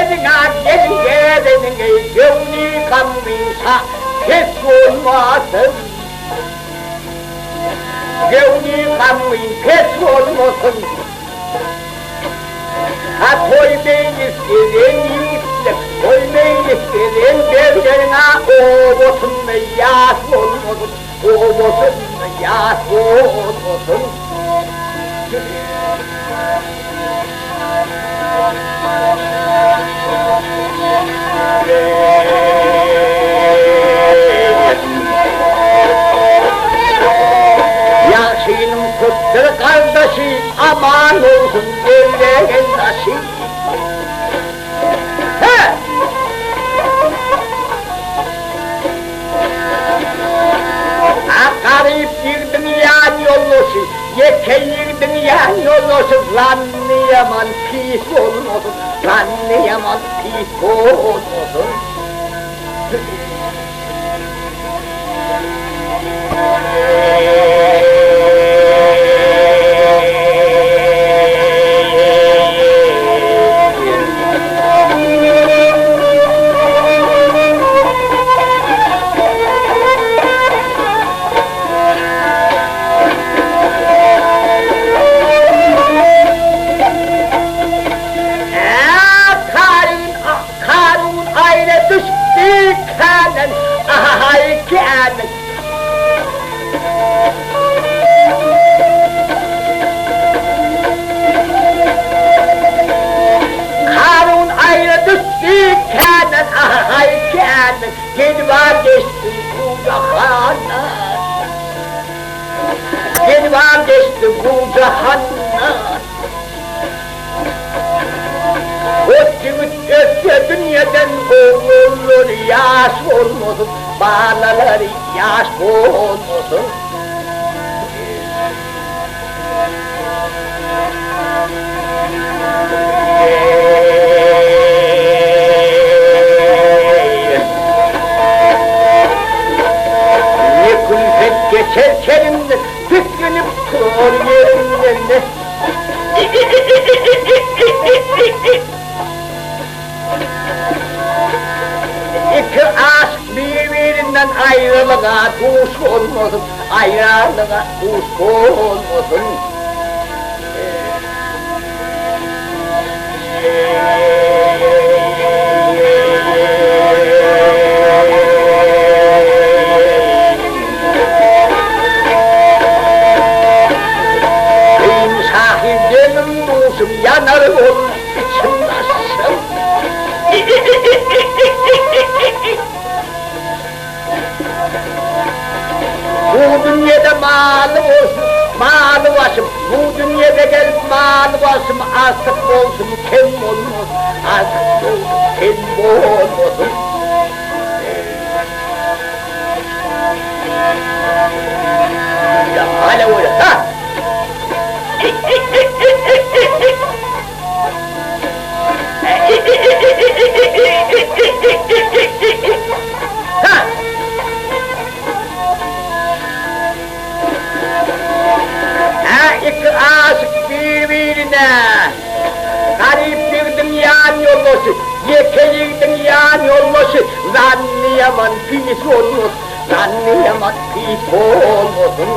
Gezeniň-ä gelin gezeniň-eý, göwni gamgyn şa pes bolmasyn. Göwni gamgyn pes bolmasyn. Ha toý meýlis gezen ýigitler, toý meýlis gezen begleriň-ä obasynda ýas bolmasyn, obasynda ýas bolmasyn. Ýagşynyň köpdür gardaşy, aman bolsun ellegen daşy. He! A garyp ýigdiň ýan ýoldaşy, ýeke ýigdiň ýan ýoldaşy zanny ýaman pis bolmasyn, zanny ýaman pis bolmasyn. Karun aýra düşdi känden, ahaý känden. Karun aýra düşdi känden, ahaý känden, Gelip-a geçdi bu jahandan. Gelip-a geçdi bu jahandan. Ot ýigit ötse dünýeden oglanlary ýaş bolmasyn, balalary ýaş bolmasyn. Ne külfet geçer kerimden, Tisginip turar ýerinden. Iki aşyk bir-birinden aýralyga duş bolmasyn, aýralyga duş bolmasyn. Beýin şahyr demim duşum ýanar ol içim daşym. Bu dünýede maly bolsun, maly başym, Bu dünýede gelip maly başym artyk bolsun, kem bolmasyn, artyk bolsun, kem bolmasyn. Hä iki aşyk bir-birine Garyp ýigdiň ýan ýoldaşy, ýeke ýigdiň ýan ýoldaşy Zanny ýaman pis bolmasyn, zanny ýaman pis bolmasyn.